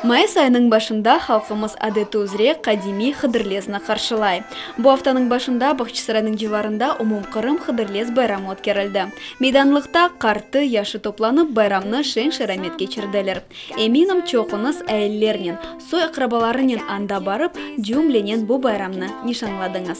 Mayıs ayınıñ başında halqımız adeti üzre qadimiy Hıdırlezni qarşılay. Bu aftanıñ başında Bağçasaraynıñ civarında umumqırım Hıdırlez bayramı ötkerildi. Meydanlıqta qartı, yaşı toplanıp, bayramnı şeñ-şeramet keçirdiler. Eminim, çoquñız ailelernen, soy-aqrabalarınen anda barıp, cümlenen bu bayramnı nişanladıñız.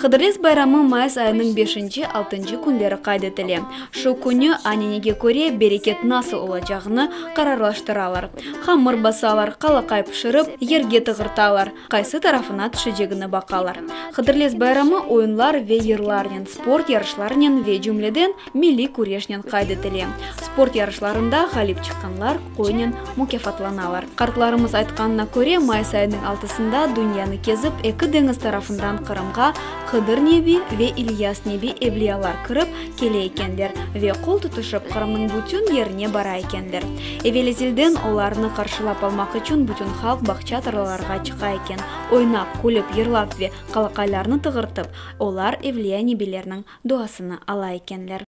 Hıdırlez bayramı mayıs ayınıñ beşinci, altıncı künleri qayd etile. Şu künü, anenege köre, bereket nasıl olacağını qararlaştıralar. Hamır basalar, qalaqay pişirip, yerge tığırtalar, qaysı tarafına tüşecegini baqalar. Hıdırlez bayramı oyunlar ve yırlarnen, sport yarışlarınen ve cümleden milliy küreşnen qayd etile. Sport yarışlarında ğalip çıqqanlar qoynen mukâfatlanalar. Qartlarımız aytqanına köre, mayıs ayınıñ altısında dünyanı kezip eki deñiz tarafından Qırımğa Hıdır Nebi ve İlyas Nebi evliyalar kirip kele ekenler ve qol tutuşıp Qırımnıñ bütün yerine bara ekenler. Evel-ezelden olarnı qarşılap almaq içün bütün halq bağça-tarlalarğa çıqa eken, oynap, külip, yırlap ve qalaqaylarnı tığırtıp, olar evliya nebilerniñ duasını ala ekenler.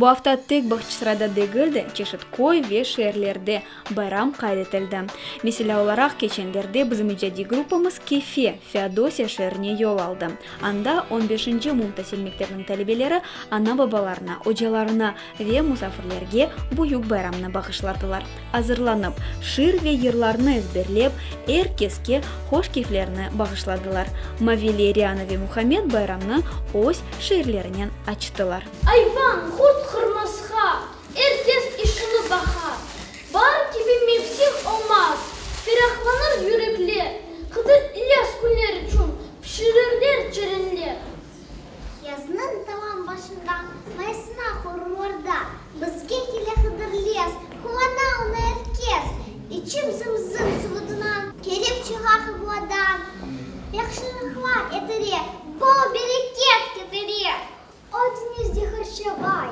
Bu afta tek Bağçasarayda degil de, çeşit köy ve şeerlerde bayram qayd etildi. Meselâ olaraq, keçenlerde bizim icadiy gruppamız Kefe, Feodosiya, şeerine yol aldı. Anda on beşinci umumtasil mektebiniñ talebeleri ana-babalarına, ocalarına ve musafirlerge büyük bayramnı bağışladılar. Azırlanıp, şiir ve yırlarnı ezberlep, er keske hoş keyflerini bağışladılar. Mavile, Riana ve Muhammed bayramnı öz şiirlerinen açtılar. Ayvan, qurt, qırmısqa, er kes işini baqa. Baar kibi mevsim olmaz, ferahlanır yürekler, Hıdır İlyas künler içün pişirirler çerenler. Yaznıñ tamam başında, mayısına qorurlarda, Bizge kele Hıdırlez, quvana ona er kes. İçip zım-zım suvudınan, kelip çığa qıbladan, Yahşılıqlar etire, bol bereket ketire. O deñizde hırçavay.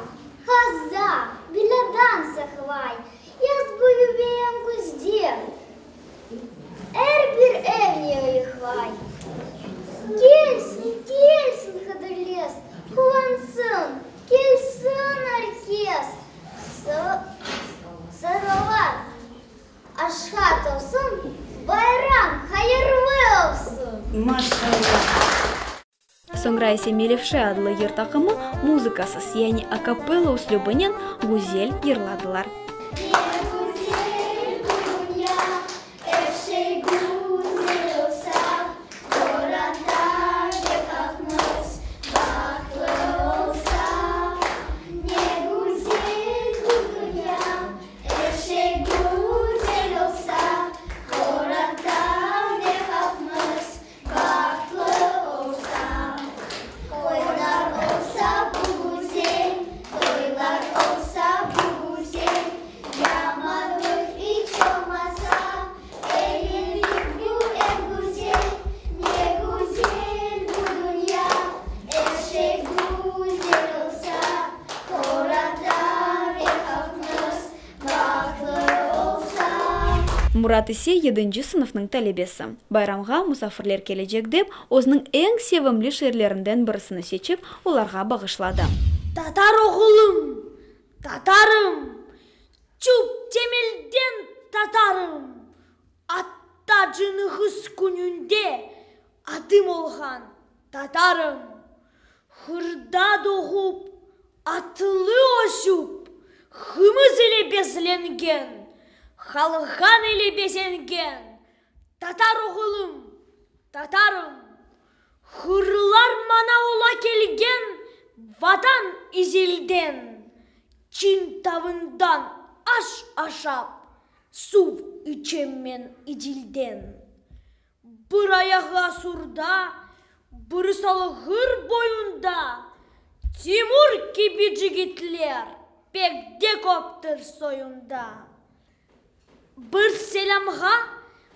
Soñra ise Melevşe adlı yır taqımı muzıkasız, yani a-kapella üslübinen güzel yırladılar. Ne güzel dünya, er şey güzel olsa, Qoranta ve halqımız bahtlı olsa. Ne güzel bu dünya, er şey güzel olsa, Qoranta ve halqımız bahtlı olsa. Toylar olsa bu güzel, toylar olsa bu güzel, Yamanlıq iç olmasa, eyilik bu eñ güzel. Ne güzel bu dünya, er şey güzel olsa, Qoranta ve halqımız bahtlı olsa. Murat ise yedinci sınıfnıñ talebesi. Bayramğa musafirler kelecek dep, özüniñ eñ sevimli şiirlerinden birisini seçip, olarğa bağışladı. Tatar oğlum, tatarım, Tüp temelden tatarım, Atta Cınğız kününde Adım olğan tatarım. Hırda doğup, atlı ösüp, Hımız ile beslengen, Halğan ile bezengen Tatar oğlum, tatarım. Hırlar maña ola kelgen Vatan İzilden, Çin tavından aş aşap, Suv içem men İdilden. Bir ayağı Asurda, biri Salğır boyunda, Timur kibi cigitler pek de köptir soyunda. Bir selâmğa,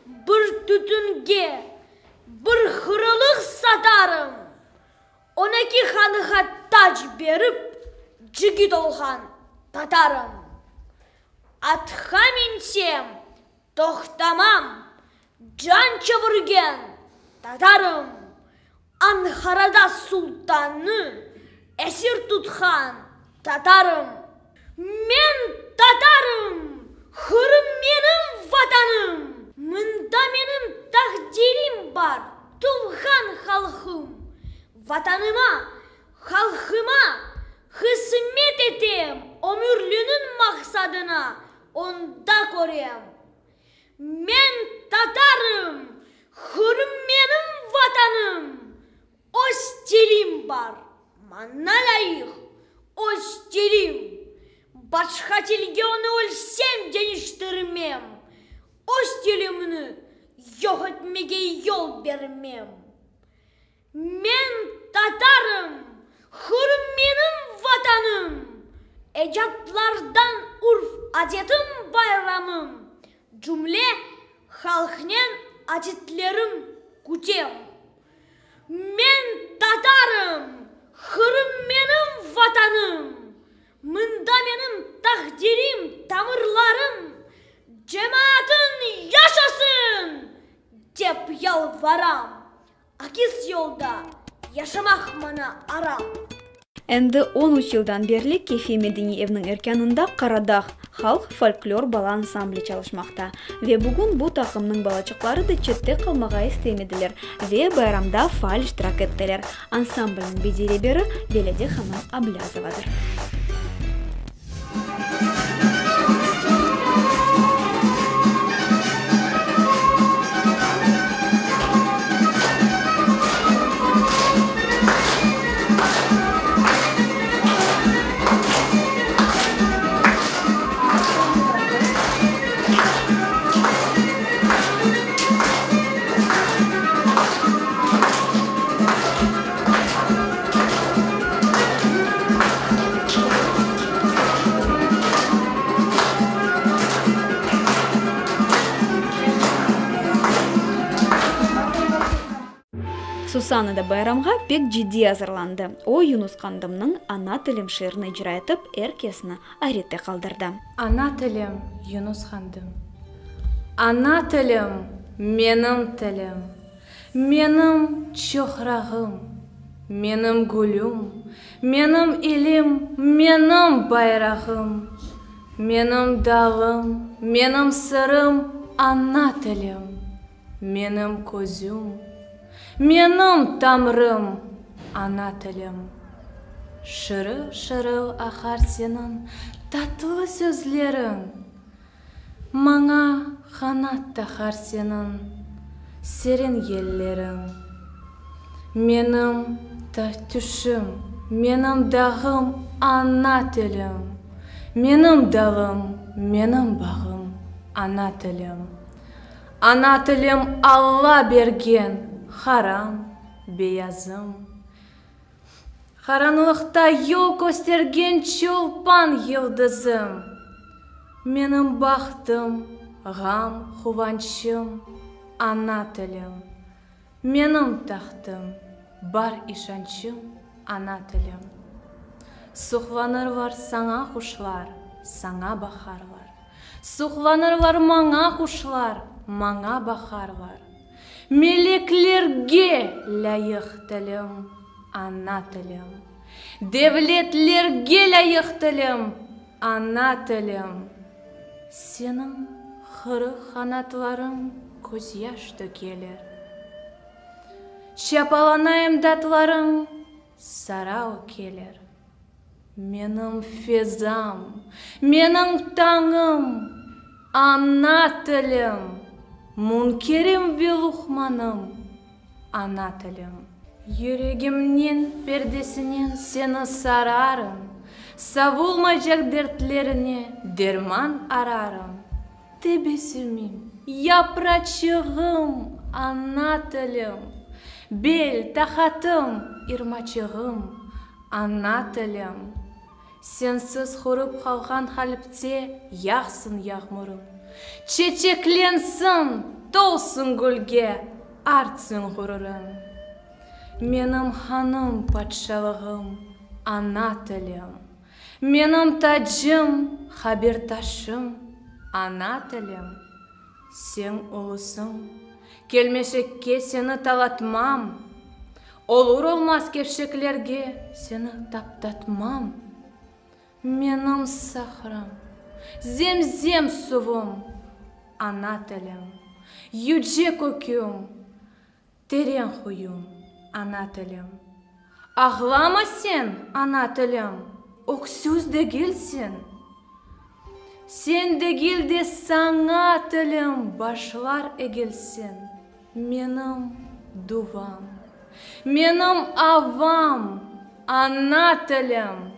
bir tütünge, bir hırılıq satarım, 12 hanğa tac berip, cigit olğan tatarım. Atqa minsem, toqtamam, can çevirgen tatarım, Anqarada sultannı esir tutqan tatarım. Men tatarım, Qırım menim Vatanım, mında menim taqdirim bar, tuvğan halqım. Vatanıma, halqıma hızmet etem, ömürliniñ maqsadını onda körem. Men tatarım, Qırım menim Vatanım, öz tilim bar, maña lâyıq öz tilim, başqa tilge onı ölsem deñiştirmem, öz tilimni yoq etmege yol bermem. Men tatarım, Qırım menim Vatanım, Ecatlardan urf-adetim, bayramım, Cümle halqnen adetlerim kütem. Men tatarım, Qırım menim Vatanım, Mında menim taqdirim, tamırlarım, Cemaatın yaşasın! dep yalvaram. Akis yolda yaşamaq maña aram. Endi 13 yıldan berli Kefe medeniy evniñ erkânında Qaradağ halq folklor bala ansambli çalışmaqta. Ve bugün bu taqımnıñ balaçıqları da çette qalmağa istemediler ve bayramda faal iştirak ettiler. Ansamblniñ bediy reberi Velide hanım Ablâzovadır. Susanna da bayramğa pek ciddiy azırlandı. O, Yunus Qandımnıñ Ana tilim şiirini icra etip, er kesni ayrette qaldırdı. Ana tilim, Yunus Qandım. Ana tilim, menim tilim. Menim çoqrağım, menim gülüm, Menim ilim, menim bayrağım, Menim dağım, menim sırım, Ana tilim, menim közüm, Menim tamrım. Ana tilim. Şırıl-şırıl aqar seniñ tatlı sözleriñ, Maña qanat taqar seniñ serin yelleriñ. Menim tüşüm, menim dağım, ana tilim, Menim dalım, menim bağım, ana tilim. Ana tilim Alla bergen haram beyazım. Qaranlıqta yol köstergen çolpan yıldızım, Menim bahtım, ğam, quvançım, ana tilim. Menim tahtım, bar işançım, ana tilim. Suqlanırlar saña quşlar, saña baqarlar. Suqlanırlar maña quşlar, maña baqarlar. Meleklerge lâyıq tilim, ana tilim. Devletlerge lâyıq tilim, ana tilim. Seniñ qırıq qanatlarıñ közyaş tökeler. Çapalana imdatlarıñ sara ökeler. Menim fezam, menim tañım, ana tilim, Münkerim ve luqmanım, ana tilim. Yüregimniñ perdesinen seni sararım, Savulmaycaq dertlerine derman ararım. Tebessümim, yapraçığım, ana tilim, Bel, taqatım, irmaçığım, Ana tilim, sensiz qurıp qalğan qalpte yağsın yağmurıñ, Çeçeklensin, tolsun gülge, artsın ğururıñ. Menim hanım patşalığım, ana tilim, Menim tacım, habertaşım, ana tilim. Sen ulusıñ, kelmeşekke seni talatmam, Olur-olmaz kevşeklerge seni taptatmam. Menim sahram, zemzem suvum, ana tilim, Yüce köküm, teren quyum, ana tilim. Ağlama sen, ana tilim, öksüz degilsiñ. Sen degil de saña tilim başlar egilsin. Menim duvam, menim avam, ana tilim,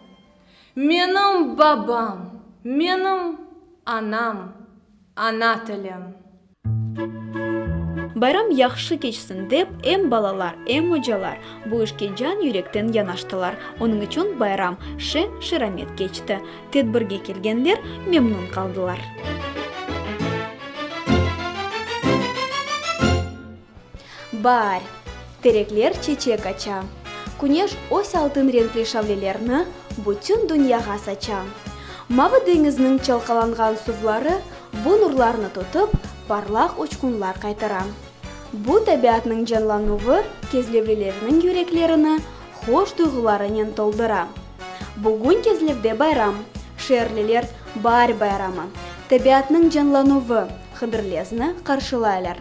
Menim babam, menim anam, ana tilim. Bayram yahşı keçsin dep, em balalar, em ocalar bu işke can-yürekten yanaştılar. Onıñ içün bayram şeñ-şeramet keçti. Tedbirge kelgenler memnun qaldılar. Baar. Terekler çeçek aça. Küneş öz altın renkli şavlelerini bütün dünyağa saça. Mavı deñizniñ çalqalanğan suvları bu nurlarnı tutıp, parlaq uçqunlar qaytara. Bu tabiatnıñ canlanuvı kezlevlilerniñ yüreklerini hoş duyğularınen toldıra. Bugün Kezlevde bayram, şeerliler baar bayramı, tabiatnıñ canlanuvı, Hıdırlezni qarşılaylar.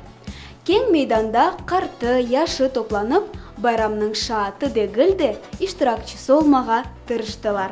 Keñ meydanda qartı, yaşı toplanıp, bayramnıñ şaatı degil de, iştirakçisi olmağa tırıştılar.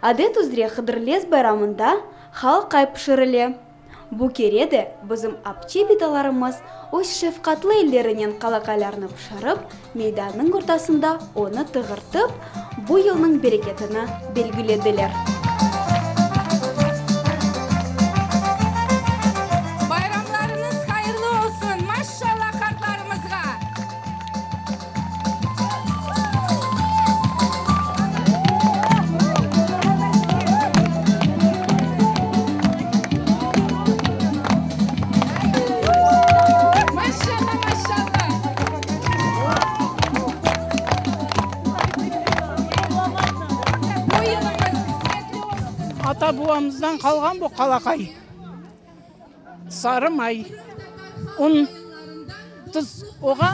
Adet üzre Hıdırlez bayramında halqay pişirile. Bu kere de bizim apçe bitalarımız öz şefqatlı ellerinen qalaqaylarnı pişirip, meydannıñ ortasında onı tığırtıp, bu yılnıñ bereketini belgilediler. Bayramlarıñız hayırlı olsun, maşşalla qartlarımızğa! Ata-babamızdan qalğan bu qalaqay. Sarı may, un, tuz, oğa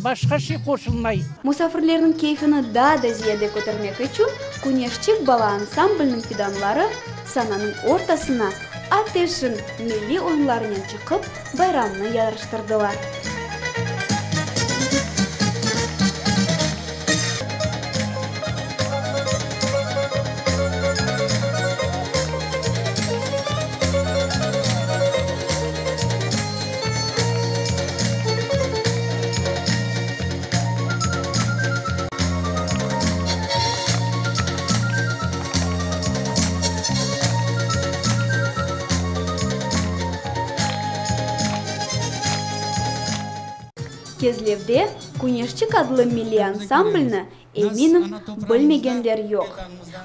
başqa şey qoşulmay. Musafirlerniñ keyfini daa da ziyade kötermek içün Küneşçik bala ansamblniñ fidanları sananıñ ortasına ateşin milliy oyunlarınen çıqıp, bayramnı yaraştırdılar. Kezlevde Küneşçik adlı milliy ansamblni, eminim, bilmegenler yoq.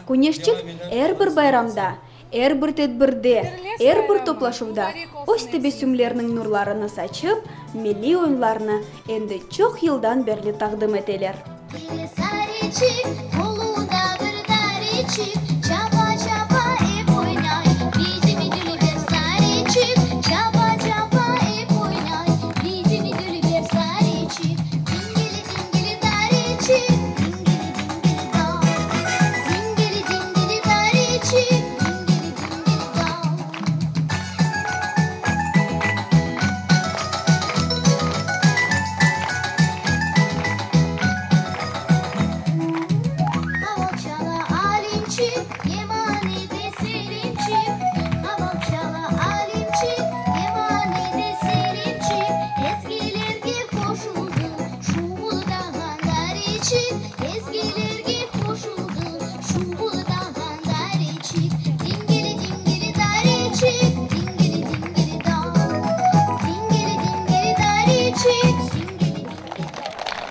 Küneşçik er bir bayramda, er bir tedbirde, er bir toplaşuvda öz tebessümleriniñ nurlarını saçıp, milliy oyunlarını endi çoq yıldan berli taqdim eteler.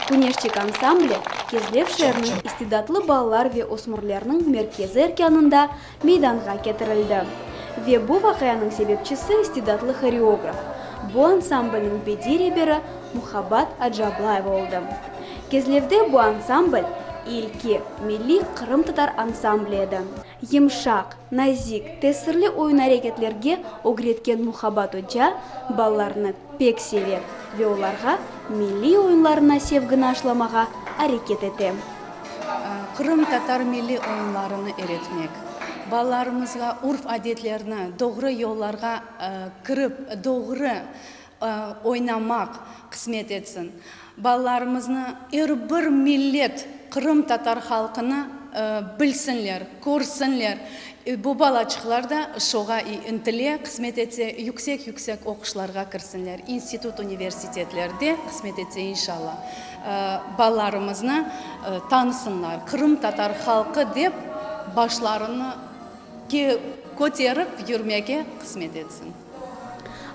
Küneşçik ansambli Kezlev şeeriniñ istidatlı balalar ve ösmürlerniñ merkezi erkânında meydanğa ketirildi. Ve bu vaqianıñ sebepçisi istidatlı horeograf, bu ansamblniñ bediy reberi Muhabbat Acıablayeva oldı. Kezlevde bu ansambl ilki milliy qırımtatar ansambli edi. Yımşaq, nazik, tesirli oyun-areketlerge ögretken Muhabbat oca balalarnı pek seve ve olarğa milliy oyunlarına sevgini aşlamağa areket ete. Qırımtatar milliy oyunlarını öğretmek, balalarımızğa urf-adetlerni, doğru yollarğa kirip, doğru oynamaq qısmet etsin. Balalarımıznı er bir millet, qırımtatar halqını bilsinler, körsinler. Bu balaçıqlar da şoğa ıntile, qısmet etse, yüksek-yüksek oquşlarğa kirsinler, institut, universitetlerde, qısmet etse, inşalla, balalarımıznı tanısınlar, qırımtatar halqı dep başlarını köterip yürmege qısmet etsin.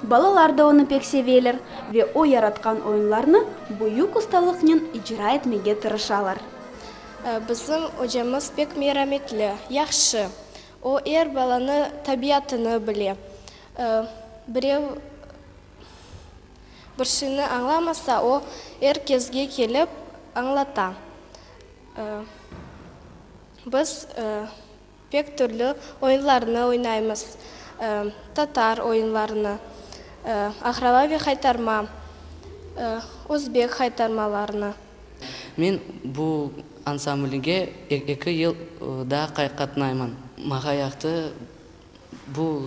Balalar da onı pek seveler ve o yaratqan oyunlarnı büyük ustalıqnen icra etmege tırışalar. Bizim ocamız pek merametli, yahşı. O, er balanı tabiatını bile. Birev bir şeyni añlamasa, o, er kesge kelip añlata. Biz pek türlü oyunlarnı oynaymız, tatar oyunlarını, aqraba ve haytarma, özbek haytarmalarını. Men bu ansamblge eki yıl daa qatnayman. Maña yaqtı bu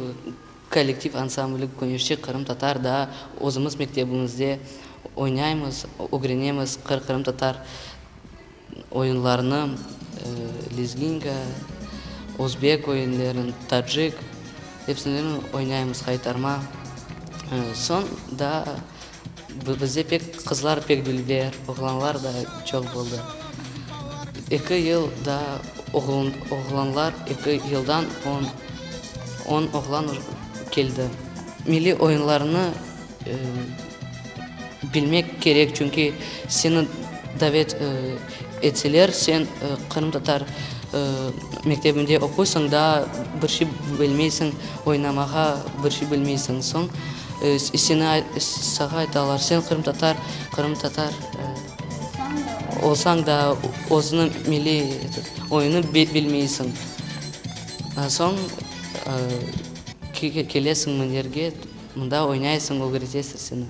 kollektiv ansambli Küneşçi qırımtatar daa özümiz mektebimizde oynaymız, ögrenemiz qırımtatar oyunlarını, lezginka, özbek oyunlarını, tacik, epsini oynaymız, qaytarma. Soñ daa Bizde pek qızlar pek dülber, oğlanlar da çoq boldı. Eki yıl daa oğlanlar, eki yıldan on, on oğlan keldi. Milliy oyunlarnı bilmek kerek, çünki seni davet etseler, sen qırımtatar mektebinde oquysıñ, daa bir şey bilmeysiñ, oynamağa bir şey bilmeysiñ. Soñ Seni sağa aytalar, sen qırımtatar, qırımtatar olsañ da, özüniñ milliy oyunı bilmeysiñ. Soñ kelesiñ mınderge, mında oynaysıñ, ögretesiñ seni.